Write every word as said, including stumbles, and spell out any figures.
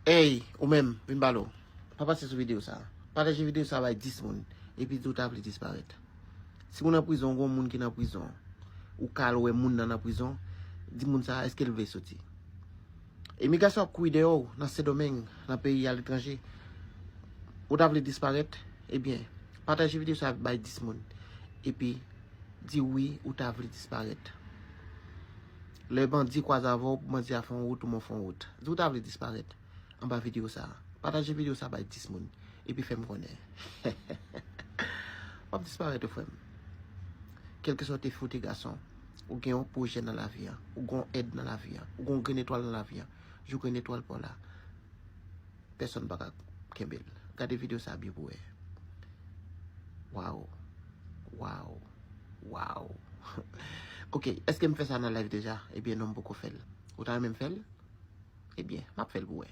Ey, ou menm, vin pale w. Pa pase sou videyo sa. Pataje videyo sa bay dis moun. Epi di w ta vle disparèt. Si moun nan prizon, ou gon moun ki nan prizon. Ou ka al wè moun nan nan prizon. Di moun sa, èske l vle soti? Imigrasyon ap kouri dèyè w nan Sendomeng, nan peyi aletranje. Ou ta vle disparèt? Ebyen, pataje videyo sa bay dis moun. Epi, di wi, ou ta vle disparèt. Lè bandi kwaze avè w, bandi a fè yon wout, ou menm fè yon wout. Di w ta vle disparèt anba videyo sa. Pataje videyo sa bay dis moun. Epi fè m konnen. W ap disparèt, wi, frè m. Kèlkeswa w te fi w te gason, ou gen yon pwojè nan lavi a, ou gen yon èd nan lavi a, ou gen yon grenn etwal nan lavi a. Jou grenn etwal pa w la, pèsonn pa ka kenbe l. Gade videyo sa byen pou wè. Waw. Waw. Waw. Ok, èske m fè sa nan live deja? Ebyen non, m poko fè l. Ou ta renmen m fè l? Ebyen, m ap fè l pou wè.